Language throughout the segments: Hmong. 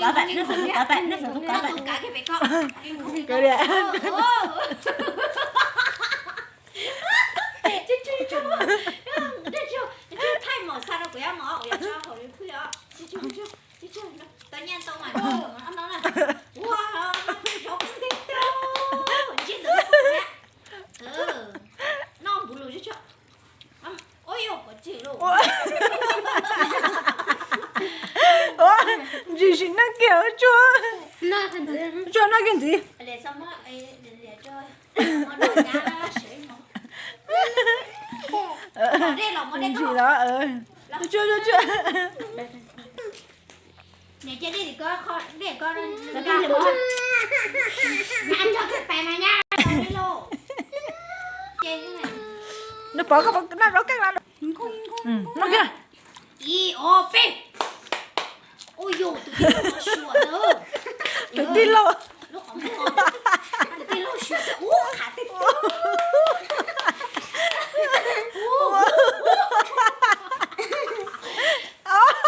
Kov pais, nej xav tus kov pais, nej xav tus kov pais. Kov li. Thaij mom xa rau kuv, yog mom kuv yuav tso hauv li phwj os. Tau nyiaj ntau mas no, no, no. Ua, no, ntsib ntawd no, noj npuv lus tso. Ua, ntsis sim neej kiag tsuag, tsuag noj kiag ntxiv. Ntsis los, tsuag, tsuag, tsuag. Nws pov koj noj rau keej los. Noj kiag. Ib ob peb. Ua, yus tus tij laug xyuas ntawd. Tus tij laug. Tus tij laug xyuas ub qhav tij.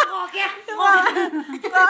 Nqos kiag, nqos.